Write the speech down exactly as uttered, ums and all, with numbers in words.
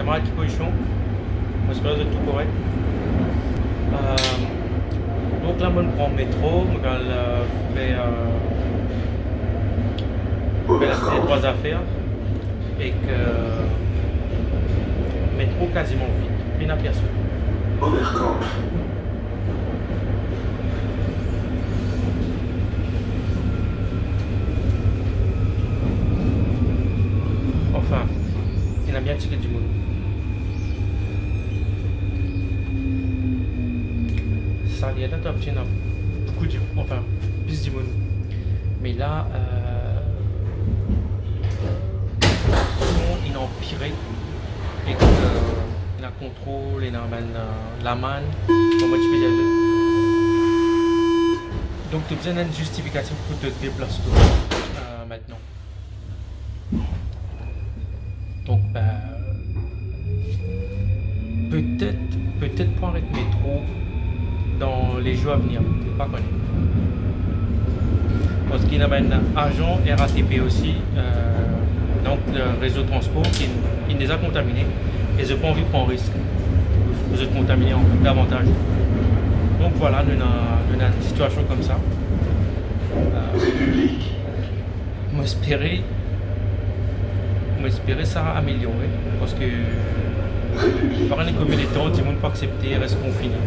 Ki pozision? Mo espere zot tou korek. Euh, donk la, mo pran metro, mo al, euh, fer, euh, fer de trwa zafer. Ek, euh, metro kaziman vid, pena personn. Anfin, ena bien tigit dimoun. Sa ler la, to ti ena boukou dimoun, anfin, plis dimoun. Me la, euh, son inn anpire. Ek, euh, ena kontrol, ena bann, euh, lamann, kouma ti pe dir. Donk, to bizin enn zistifikasion pou to deplas twa, euh, mintnan. Donk, ben, petet, petet pou aret metro dan le zour a venir, mo pa kone. Parski ena bann azan R A T P osi, euh, donk, le rezo transpor ki, ki deza kontamine, e zot pa anvi pran risk pou zot kontamine ankor davantaz. Donk, vwala, nou ena, nou ena enn sitiasion koumsa. Euh, Mo espere, mo espere sa ameliore, parski pa kone konbien letan dimoun pou aksepte res konfine.